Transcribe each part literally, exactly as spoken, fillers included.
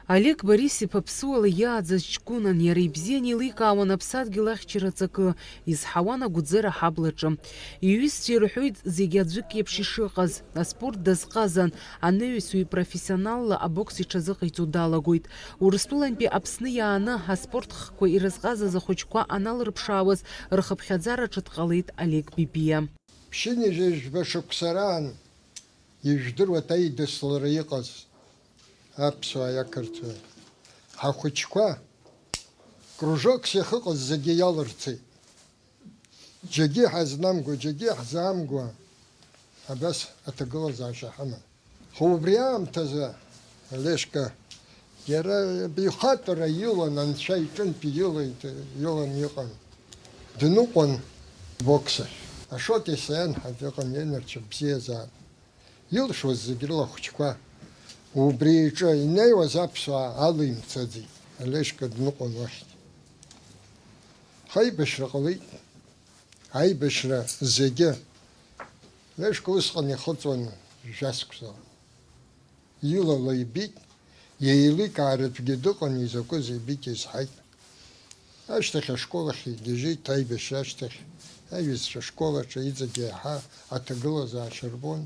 Олег Борис-иԥа ԥсуала иааӡаз ҷкәынан, иара ибзиан еиликаауан аԥсадгьыл ахьчаратә акы, изҳауан агәӡара аҳаблаҿы. Иҩызцәа ирҳәоит зегьы аӡәык еиԥш ишыҟаз, аспорт дазҟазан, анаҩс уи профессионалла абокс иҽазыҟаиҵо далагоит. Урыстәылантәи Аԥсны иааны аспорт хкқәа ирызҟазаз ахәыҷқәа аналрыԥшаауаз, рхыԥхьаӡараҿы дҟалеит Олег Бибиа. Ԥшьынҩажәи жәба шықәса раан ижәдыруа аидыслара иҟаз аԥсуааи ақырҭуааи. Ҳахәыҷқәа кружокс иахыҟаз зегьы иалырцеит. Џьагьы ҳазнамго, џьагьы ҳзаамго, абас аҭагылазаашьа ҳаман. Аха убри аамҭазы Олежка иара ихатәара илан, анцәа иҿынтә илеит, илан иҟан. Дныҟәон бокс ахь. Ашоти Саианҳа дыҟан, иенарцәа бзиазаап. Илшоз зегь рыла ахәыҷқәа. Убри иҿы инеиуаз аԥсуаа алимцаӡеит, Олежка дныҟәон уахьгьы. Аибашьра ҟалеит. Аибашьра зегьы. Олежка усҟан ихыҵуан жәашықәсала. Илала ибеит, еиликааратәгьы дыҟан, изакәыз ибеит, изҳаит. Ашьҭахь ашкол ахь игьежьит, аибашьра ашьҭахь аиҩызцәа ашкол аҿы иҵегь еиҳа аҭагылазаашьа рбон,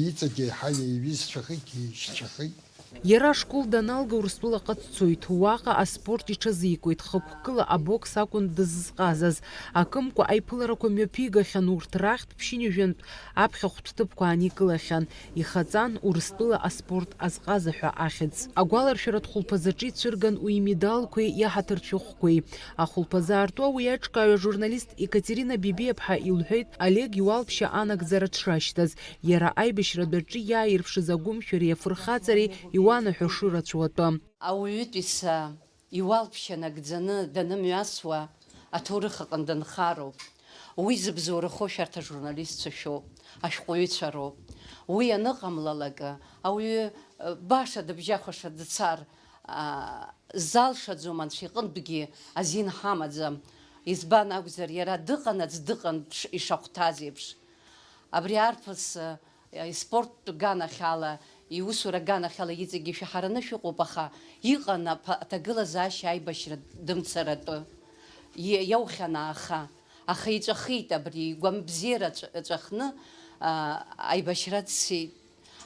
иҵегь еиҳа иаиҩызцәахеит, иеишьцәахеит. Иара ашкол даналга Урыстәылаҟа дцоит, уаҟа аспорт иҽазикуеит, хықәкыла абокс акәын дыззҟазаз. Акымкәа аиԥыларақәа мҩаԥигахьан, урҭ рахьтә ԥшьынҩажәантә аԥхьахәтә ҭыԥқәа ааникылахьан. Ихаҵан Урыстәыла аспорт азҟаза ҳәа ахьӡ. Агәаларшәаратә хәылԥазаҿы ицәырган уи имедалқәеи иаҳаҭыртә шәҟәқәеи. Ахәылԥазы аартуа уи аиҿкааҩ ажурналист Екатерина Бибиаԥҳа илҳәеит Олег иуалԥшьа анагӡара дшашьҭаз, иара аибашьратә аҿы иааирԥшыз агәымшәареи афырхаҵареи иуанаҳәо шырацәоу атәы. Ауаҩытәыҩса иуалԥшьа нагӡаны данымҩасуа, аҭоурых аҟны дынхароуп. Уи зыбзоурахо шәарҭ ажурналистцәа шәоуп, ашәҟәыҩҩцәа роуп. Уи аныҟамлалак, ауаҩы, э, баша дыбжьахәаша дцар, а, залшаӡом, анцәа иҟынтәгьы азин ҳамаӡам. Избан акәзар, иара дыҟанаҵ дыҟан дш-, ишахәҭаз еиԥш. Абри арԥыс, э, испорттә ганахьала, иусура ганахьала иҵегьы ишәаҳараны шәыҟоуп, аха иҟан аԥа-, аҭагылазаашьа аибашьра дымцаратәы. Иа-, иаухьан ааха. Аха иҵәахит абри, игәамбзиара ҵә-, ҵәахны, аа, аибашьра дцеит.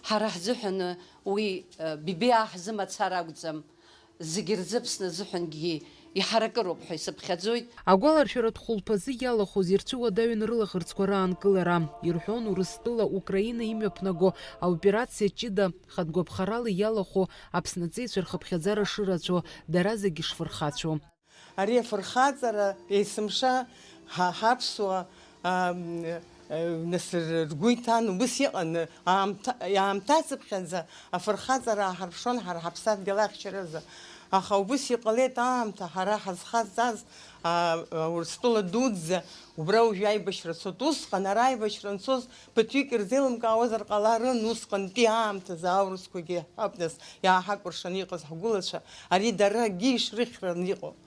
Ҳара ҳзыҳәан уи, э, Бибиа ҳзы мацара акәӡам, зегьы рзы Аԥсны азыҳәангьы иҳаракыроуп ҳәа исыԥхьаӡоит. Агәаларшәаратә хәылԥазы иалахәыз ирцәыуадаҩын рылаӷырӡқәа раанкылара. Ирҳәон Урыстәыла Украина имҩаԥнаго аоперациа ҷыда хатә гәаԥхарала иалахәу Аԥсны аҵеицәа рхыԥхьаӡара шырацәоу, дара зегьы шфырхацәоу. Ари афырхаҵара есымша ҳа-, ҳаԥсуа, ам, э, нас р-, ргәы иҭан, убыс иҟан, аамҭа, аамҭацыԥхьаӡа афырхаҵара ааҳарԥшуан ҳара ҳаԥсадгьыл ахьчаразы. Аха убыс иҟалеит аамҭа, ҳара ҳазхаҵаз, а, а, Урыстәыла дуӡӡа, убра уажәы аибашьра цоит. Усҟан ара аибашьра анцоз ԥыҭҩык ирзеилымкаауазар ҟаларын, усҟантәи аамҭазы аурысқәагьы ҳәап нас иааҳакәыршаны иҟаз ҳгәылацәа, ари дарагьы ишрыхьраны иҟоуп.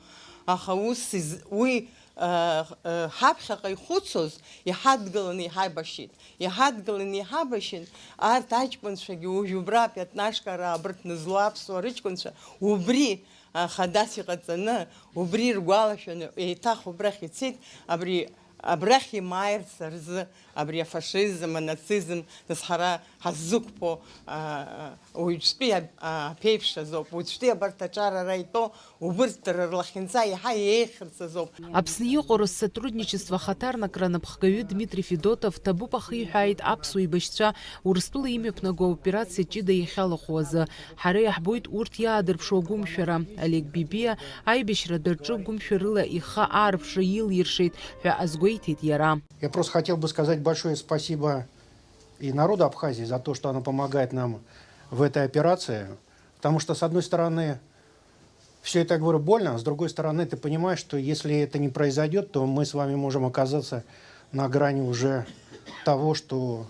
Аха ус из-, уи, а, а, ҳаԥхьаҟа ихәыцуаз иҳадгыланы иҳаибашьит. Иҳадгыланы иҳабашьын, арҭ аҷкәынцәагьы уажә убра пиатнашкара абырҭ нызло аԥсуа рыҷкәынцәа убри, а, хадас иҟаҵаны, убри иргәалашәаны еиҭах убрахь ицеит, абри, абрахь имааирц рзы, абри афашизм, анацизм, нас ҳара ҳаззықәԥо, а, а, уаҩҵәтәи ап-, а, аԥеиԥш азоуп, уаҩҵәтәи абарҭ аҿар ара итәоу, убырҭ дара рлахьынҵа иаҳа еиӷьхарц азоуп. Аԥсны иҟоу Россотрудничество ахаҭарнакра анапхгаҩы Дмитри Федотов ҭабуп ахиҳәааит аԥсуа еибашьцәа Урыстәыла имҩаԥнаго аоперациа ҷыда иахьалахәу азы. Ҳара иаҳбоит урҭ иаадырԥшуа агәымшәара. Олег Бибиа аибашьратә аҿы гәымшәарыла ихы аарԥшра илиршеит ҳәа азгәеиҭеит иара. Я просто хотел бы сказать большое спасибо и народу Абхазии за то, что она помогает нам в этой операции. Потому что, с одной стороны, все это, я говорю, больно, а с другой стороны, ты понимаешь, что если это не произойдет, то мы с вами можем оказаться на грани уже того, что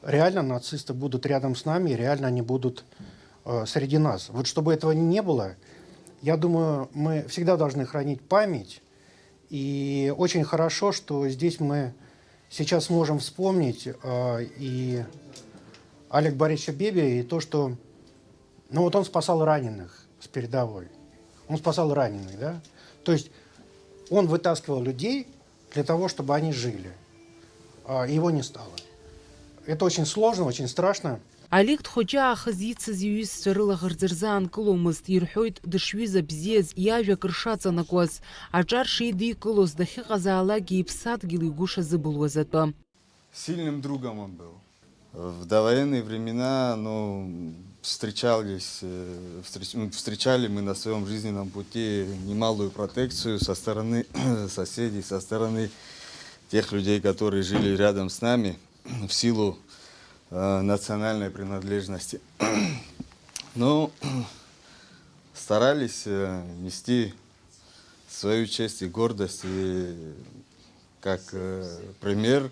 реально нацисты будут рядом с нами, и реально они будут, э, среди нас. Вот чтобы этого не было, я думаю, мы всегда должны хранить память. И очень хорошо, что здесь мы сейчас можем вспомнить, э, и Олег Борисовича Бибия, и то, что, ну, вот он спасал раненых. с передовой. Он спасал раненых, да? То есть он вытаскивал людей для того, чтобы они жили. А его не стало. Это очень сложно, очень страшно. Олег дхәыҷы аахыс ицыз иҩызцәа рылаӷырӡ рзаанкыломызт, ирҳәоит, дышҩыза бзиаз, иажәа акыр шаҵанакуаз, аҿар шеидикылоз, дахьыҟазаалакгьы иԥсадгьыл игәы шазыбылуаз атәы. Сильным другом он был. В довоенные времена, ну, встречались, э, встреч- ну, встречали мы на своем жизненном пути немалую протекцию со стороны соседей, со стороны тех людей, которые жили рядом с нами в силу э, национальной принадлежности. Ну, старались э, нести свою честь и гордость, и как э, пример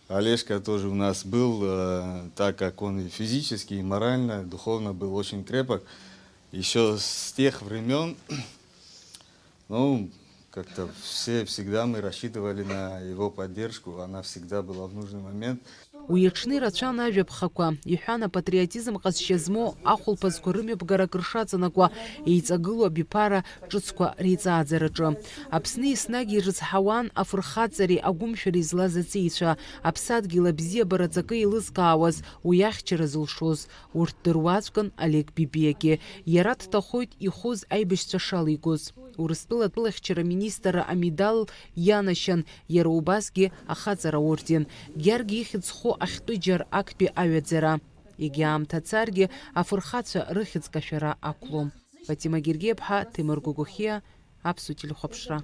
Олежка тоже у нас был, э, так как он и физически, и морально, и духовно был очень крепок. Еще с тех времен, ну, как-то все всегда мы рассчитывали на его поддержку, она всегда была в нужный момент. Уи аҽны ирацәан ажәаԥхақәа, иҳәан апатриотизм ҟазшьа змоу ахәылԥазқәа рымҩаԥгара акыр шаҵанакуа, еиҵагылоу абиԥара ҿыцқәа реиҵааӡараҿы. Аԥсны еснагь ирызҳауан афырхаҵареи агәымшәареи злаз аҵеицәа, аԥсадгьыл абзиабара аҵакы еилызкаауаз, уи ахьчара зылшоз. Урҭ дыруаӡәкын Олег Бибиагьы. Иара дҭахоит ихәыз аибашьцәа шалигоз. Урыстәыла атәылахьчара аминистрра амедал ианашьан, иара убасгьы ахаҵара аорден. Гьаргь ихьӡ зху ахьтәы џьар актәи аҩаӡара. Егьа аамҭа царгьы, афырхацәа рыхьӡ кашәара ақәлом. Фатима Гергиаԥҳа, Ҭемыр Гогохиа, Аԥсуа телехәаԥшра.